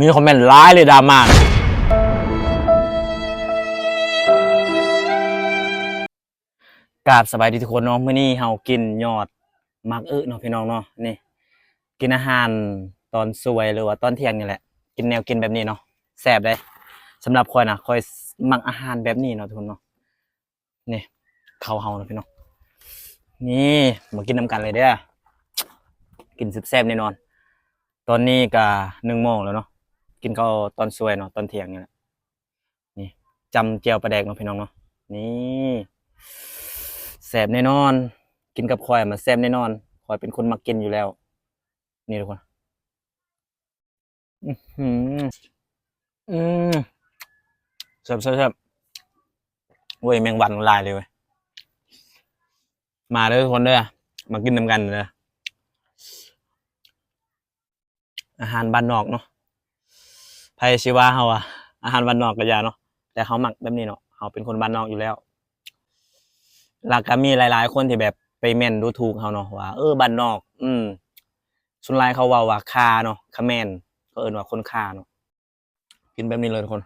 ມີຄອມເມັນຫຼາຍເລີຍດຣາມາ. ກາບສະບາຍດີທຸກຄົນເນາະ, ມື້ນີ້ເຮົາກິນຍອດໝາກອຶເນາະ ພີ່ນ້ອງເນາະ. ນີ້ ກິນອາຫານຕອນສວຍ ຫຼືວ່າຕອນທ່ຽງນີ້ແຫຼະ, ກິນແນວກິນແບບນີ້ເນາະ ແຊບເດ້. ສຳລັບຂ້ອຍນະ ຂ້ອຍມັກອາຫານແບບນີ້ເນາະ ທຸກຄົນເນາະ. ນີ້ ເຂົ້າເຮົາເນາະ ພີ່ນ້ອງ. ນີ້ ມາກິນນຳກັນເລີຍເດີ້, ກິນແຊບໆແນ່ນອນ. ຕອນນີ້ກະໜຶ່ງໂມງແລ້ວເນາະ, ກິນເຂົ້າຕອນສວຍເນາະ ຕອນທ່ຽງນີ້ແຫຼະ. ນີ້ ຈ້ຳແຈ່ວປາແດກເນາະ ພີ່ນ້ອງເນາະ. ນີ້ ແຊບແນ່ນອນ, ກິນກັບຂ້ອຍມັນແຊບແນ່ນອນ, ຂ້ອຍເປັນຄົນມັກກິນຢູ່ແລ້ວ. ນີ້ທຸກຄົນ ອືມ ແຊບໆໆ. ໂອ້ຍ ແມງວັນຫຼາຍເລີຍເວີຍ. ມາເດີ້ທຸກຄົນເດີ້, ມາກິນນຳກັນເດີ້. ອາຫານບ້ານນອກເນາະ, ໃຜຊິວ່າເຮົາວ່າອາຫານບ້ານນອກກະຢ່າເນາະ, ແຕ່ເຮົາມັກແບບນີ້ເນາະ, ເຮົາເປັນຄົນບ້ານນອກຢູ່ແລ້ວ. ແລ້ວກະມີຫຼາຍໆຄົນທີ່ແບບໄປເມັ້ນດູຖູກເຮົາເນາະ ວ່າ ເອີ ບ້ານນອກ. ອືມ ສ່ວນຫຼາຍເຂົາເວົ້າວ່າຄາເນາະ, ຂະແມນ ເຂົາເອີ້ນວ່າຄົນຄາເນາະ. ກິນແບບນີ້ເລີຍທຸກຄົນ.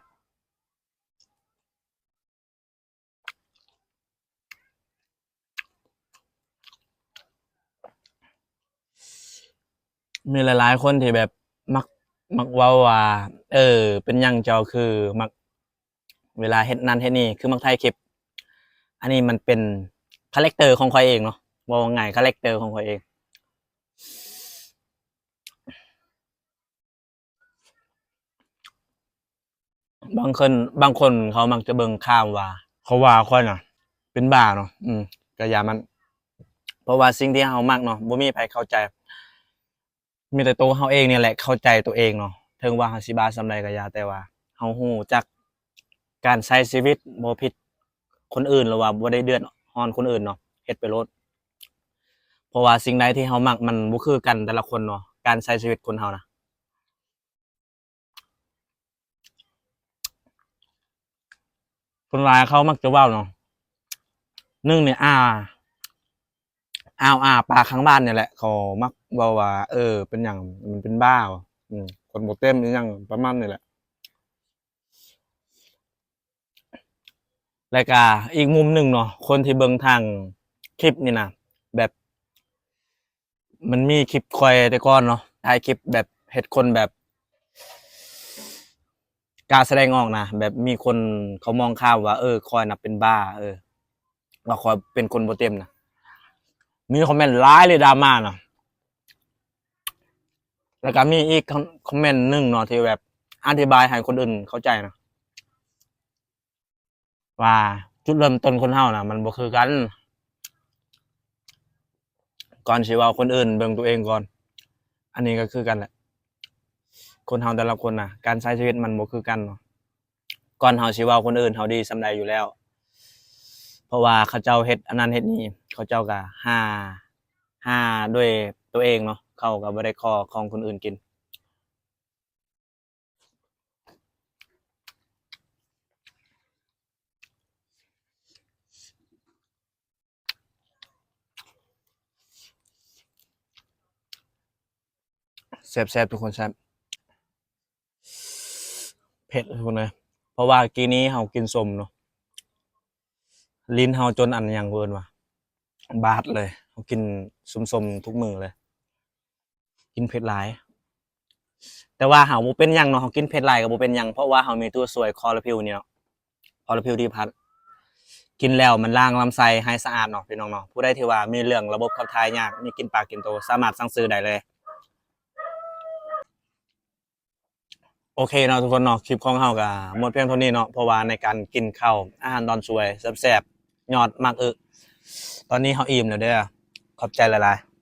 ມີຫຼາຍໆຄົນທີ່ແບບມັກ ມັກເວົ້າວ່າ ເອີ ເປັນຫຍັງເຈົ້າຄືມັກ ເວລາເຮັດນັ້ນເຮັດນີ້ ຄືມັກຖ່າຍຄລິບ. ອັນນີ້ມັນເປັນຄາແຣັກເຕີຂອງຂ້ອຍເອງເນາະ, ເວົ້າງ່າຍ ຄາແຣັກເຕີຂອງຂ້ອຍເອງ. ບາງຄົນ ບາງຄົນເຂົາມັກຈະເບິ່ງຂ່າວວ່າ ເຂົາວ່າຂ້ອຍນະເປັນບ້າເນາະ. ອືມ ກະຢ່າມັນ, ເພາະວ່າສິ່ງທີ່ເຮົາມັກເນາະ ບໍ່ມີໃຜເຂົ້າໃຈ, ມີແຕ່ໂຕເຮົາເອງນີ້ແຫຼະເຂົ້າໃຈໂຕເອງເນາະ. ເຖິງວ່າເຮົາຊິບ້າສ່ຳໃດກະຢ່າ, ແຕ່ວ່າເຮົາຮູ້ຈັກການໃຊ້ຊີວິດ ບໍ່ຜິດຄົນອື່ນ ຫຼືວ່າບໍ່ໄດ້ເດືອດຮ້ອນຄົນອື່ນເນາະ, ເຮັດໄປໂລດ. ເພາະວ່າສິ່ງໃດທີ່ເຮົາມັກມັນບໍ່ຄືກັນແຕ່ລະຄົນເນາະ, ການໃຊ້ຊີວິດຄົນເຮົານະ. ຄົນຫຼາຍເຂົາມັກຈະເວົ້າເນາະ, ໜຶ່ງນີ້ ອາ ອາວ ອາ ປາຂ້າງບ້ານນີ້ແຫຼະ ເຂົາມັກເວົ້າວ່າ ເອີ ເປັນຫຍັງມັນເປັນບ້າ ອືມ ຄົນບໍ່ເຕັມອີ່ຫຍັງປະມານນີ້ແຫຼະ. ແລ້ວກະອີກມຸມໜຶ່ງເນາະ, ຄົນທີ່ເບິ່ງທາງຄລິບນີ້ນະ ແບບ ມັນມີຄລິບຂ້ອຍແຕ່ກ່ອນເນາະ, ຖ່າຍຄລິບແບບເຮັດຄົນແບບກ້າສະແດງອອກນະ, ແບບມີຄົນເຂົາມອງຂ້າມວ່າ ເອີ ຂ້ອຍນະເປັນບ້າ, ເອີ ວ່າຂ້ອຍເປັນຄົນບໍ່ເຕັມນະ. ມີຄອມເມັນຫຼາຍເລີຍດຣາມານະ. ແລ້ວກະມີອີກຄອມ ຄອມເມັນໜຶ່ງເນາະ ທີ່ແບບອະທິບາຍໃຫ້ຄົນອື່ນເຂົ້າໃຈນະ ວ່າຈຸດເລີ່ມຕົ້ນຄົນເຮົານະມັນບໍ່ຄືກັນ. ກ່ອນຊິເວົ້າຄົນອື່ນເບິ່ງໂຕເອງກ່ອນ. ອັນນີ້ກະຄືກັນແຫຼະ, ຄົນເຮົາແຕ່ລະຄົນນະ ການໃຊ້ຊີວິດມັນບໍ່ຄືກັນເນາະ. ກ່ອນເຮົາຊິເວົ້າຄົນອື່ນ ເຮົາດີສ່ຳໃດຢູ່ແລ້ວ, ເພາະວ່າເຂົາເຈົ້າເຮັດອັນນັ້ນເຮັດນີ້ ເຂົາເຈົ້າກະຫາ ຫາດ້ວຍໂຕເອງເນາະ, ເຂົາກະບໍ່ໄດ້ຂໍຂອງຄົນອື່ນກິນ. ແຊບໆ ທຸກຄົນ ແຊບ ເຜັດທຸກຄົນເອີຍ. ເພາະວ່າກີ້ນີ້ເຮົາກິນສົ້ມເນາະ, ລີ້ນເຮົາຈົນອັນຫຍັງເອີ້ນວ່າ ບາດເລີຍ. ເຮົາກິນສົ້ມໆທຸກມື້ເລີຍ, ກິນເຜັດຫຼາຍ. ແຕ່ວ່າເຮົາບໍ່ເປັນຫຍັງເນາະ, ເຮົາກິນເຜັດຫຼາຍກະບໍ່ເປັນຫຍັງ ເພາະວ່າເຮົາມີຕົວຊ່ວຍຄໍລາພິວນີ້ເນາະ, ຄໍລາພິວດີພັດ ກິນແລ້ວມັນລ້າງລຳໄສ້ໃຫ້ສະອາດເນາະ ພີ່ນ້ອງເນາະ. ຜູ້ໃດທີ່ວ່າມີເລື່ອງລະບົບຂັບຖ່າຍຍາກ, ມີກິນປາກກິນໂຕ, ສາມາດສັ່ງຊື້ໄດ້ເລີຍ. ໂອເຄເນາະທຸກຄົນເນາະ, ຄລິບຂອງເຮົາກະໝົດພຽງເທົ່ານີ້ເນາະ, ເພາະວ່າໃນການກິນເຂົ້າ ອາຫານຕອນສວຍແຊບໆ ຍອດໝາກອຶ, ຕອນນີ້ເຮົາອີ່ມແລ້ວເດີ້. ຂອບໃຈຫຼາຍໆ.